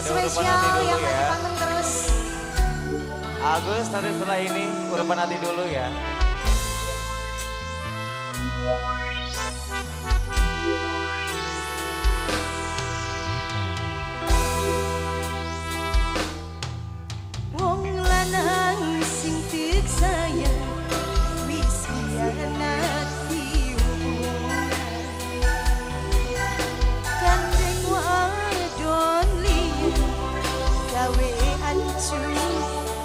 Ada urupan Spesial hati dulu yang ya. lagi panggung terus. Agus nanti setelah ini urupan hati dulu ya. Wong lanang sing tek sayang wis khianati hubungan. Gandeng wadon liya gawe ancur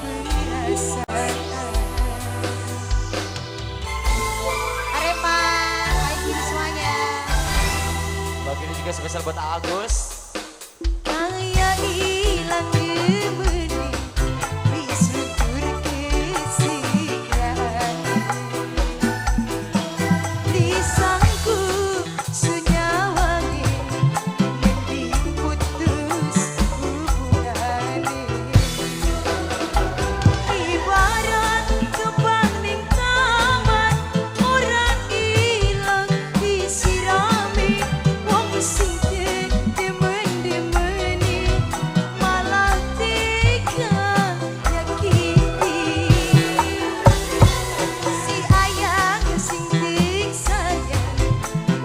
perasaan. Arema, hai semuanya. Bagi ini juga spesial buat Agus. Kaya ilang demene wis luntur kesiklane. Lisanku sunyawange mending putus hubungane. Ibarat kembang ning taman ora ilang disirami, wong sing demen-demeni malah tega nyakiti. Si ayang sing tik sayang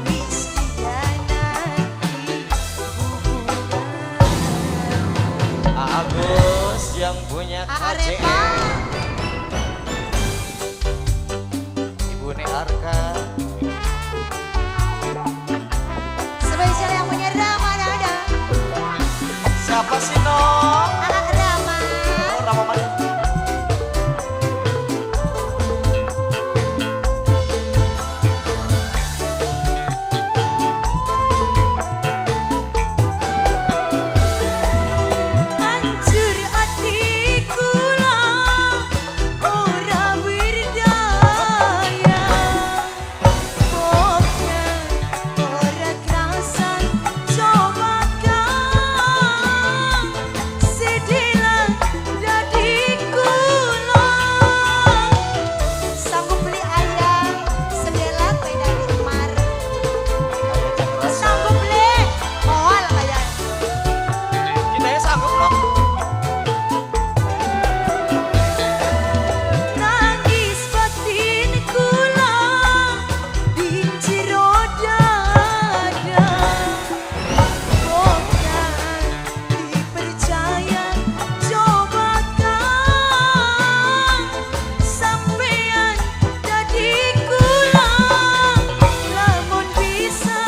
wis khianati hubungan. Agus yang punya Arema. KCM. Ibu Ne Arka. Spesial yang punya Rama Nada. Siapa sih no? Anak Rama. Oh, Rama mana? Hancur ati kula ora berdaya. Pokoknya ora kerasan coba kang sedila dadi kula. Sanggup beli ayam sedelat beda mar. Ayo Cang Rasa. Sanggup beli moal kayak. Kita ya sanggup loh. Nangis batin kula di jero dada. Bukan dipercaya coba kang sampean dadi kula. Lamun bisa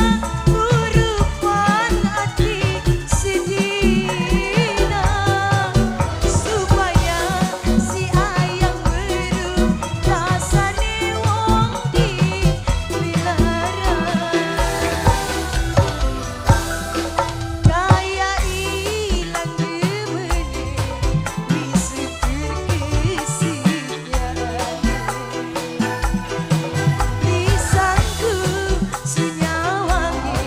urupan ati sedina supaya si ayang weruh rasane wong dipilara. Kaya ilang demene wis terkesiane. Lisanku sunyawange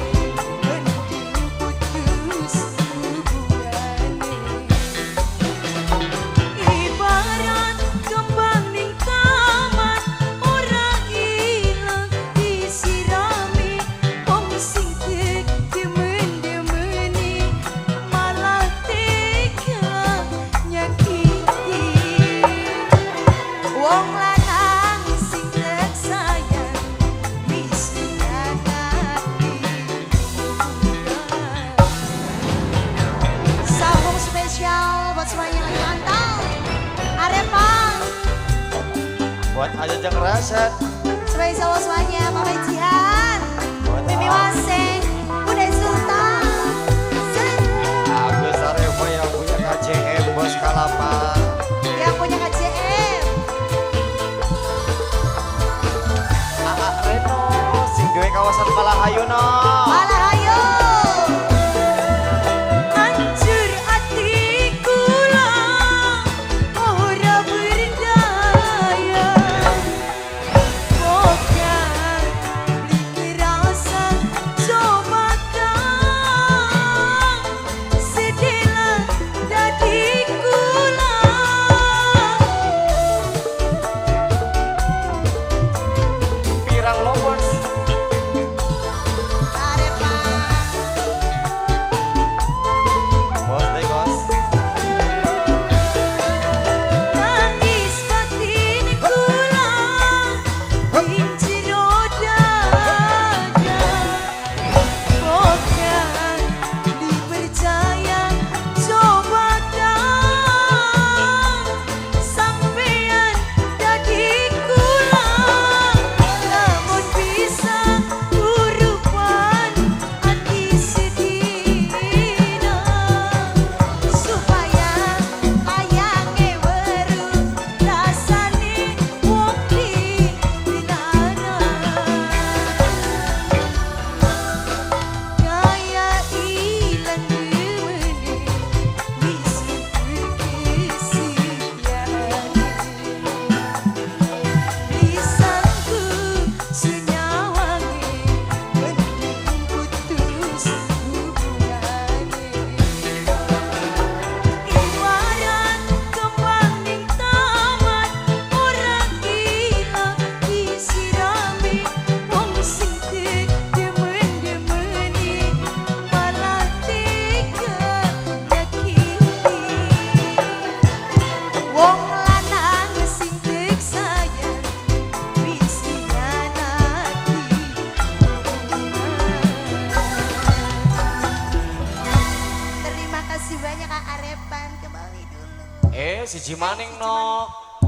mending putus hubungane. Ibarat kembang ning taman ora ilang disirami, wong sing demen-demeni malah tega nyakiti. Wong lanang sing tek sayang wis khianati hubungan. Sambung spesial buat semuanya lagi mantau. Arema. Buat Aja Jang Rasa. Spesial buat semuanya Mama Jihan, Buat Mimi Wase, Bunda Sultan. Sen. Agus Areva yang punya KCM Bos Kalapa. Yang punya KCM. AA Reno sing duwe kawasan Malahayu no. Malahayu. Hancur ati kula ora berdaya. Bukan beli rasa coba kang sedila dadi kula. Pirang lobos. Ah, Siji maning no.